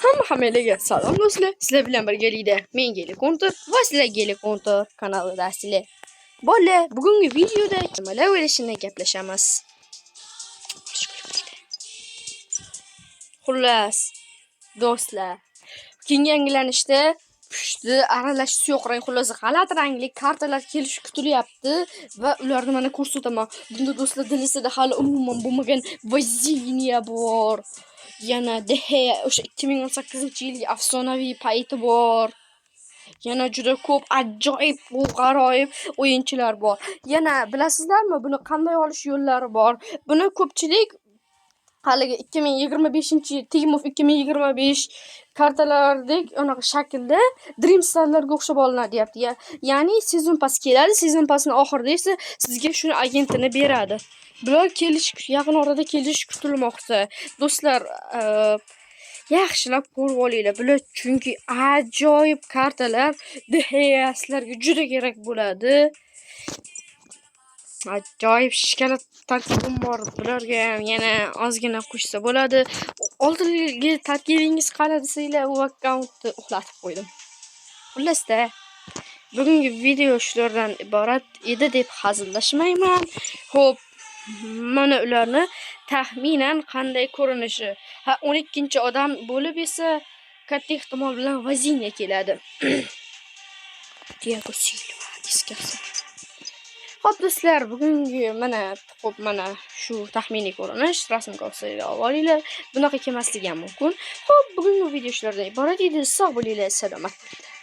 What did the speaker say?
Hamma hammalarga salom, do'stlar. Sizlar bilan birgalikda men Geli Kontur va sizlar Geli Kontur kanalidasizlar. Bolalar, bugungi videoda nimalar o'ylashini gaplashamiz. Xullas, do'stlar, keyingi yangilanishda pushti aralash suyoq rang, xullas, g'alati rangli kartalar kelishi kutilyapti va ularni mana ko'rsataman. Bunda, do'stlar, DLCda hali umuman bo'lmagan Vaziniya bor. Yana De Gea, o'sha 2018-yilgi afsonaviy payti bor. Yana juda ko'p ajoyib, bu g'aroyib o'yinchilar bor. Yana bilasizlarmi, buni qanday olish yo'llari bor. Buni ko'pchilik haligi 2025-yil Team of 2025 kartalardek unaqa shaklda Dream Starlarga o'xshab olinadi deyapti. Ya'ni season pass keladi, season passni oxirida esa sizga shuni agentini beradi. Bular kelish yaqin orada kelishi kutilmoqda. Do'stlar, yaxshilab ko'rib olinglar. Bular chunki ajoyib kartalar, De Gea sizlarga juda kerak bo'ladi. Ajoyib shokolad tarkibim bor. Bularga ham yana ozgina qo'shsa bo'ladi. Oldingi tarkibingiz qani desanglar, u akkauntni uxlatib qo'ydim. Xullasda, bugungi video shulardan iborat edi deb hazillashmayman. Xo'p, mana ularni taxminan qanday ko'rinishi. Ha, 12-odam bo'lib esa katta ehtimol bilan Vaziniya keladi. Diego Silva eskasi. Xo'p, do'stlar, bugungi mana, xo'p, mana shu taxminiy ko'rinish, rasmga olsanglar olib olinglar. Bunaqa kelmasligi ham mumkin. Xo'p, bugungi video shulardan iborat edi. Sog' bo'linglar, salomat bo'linglar.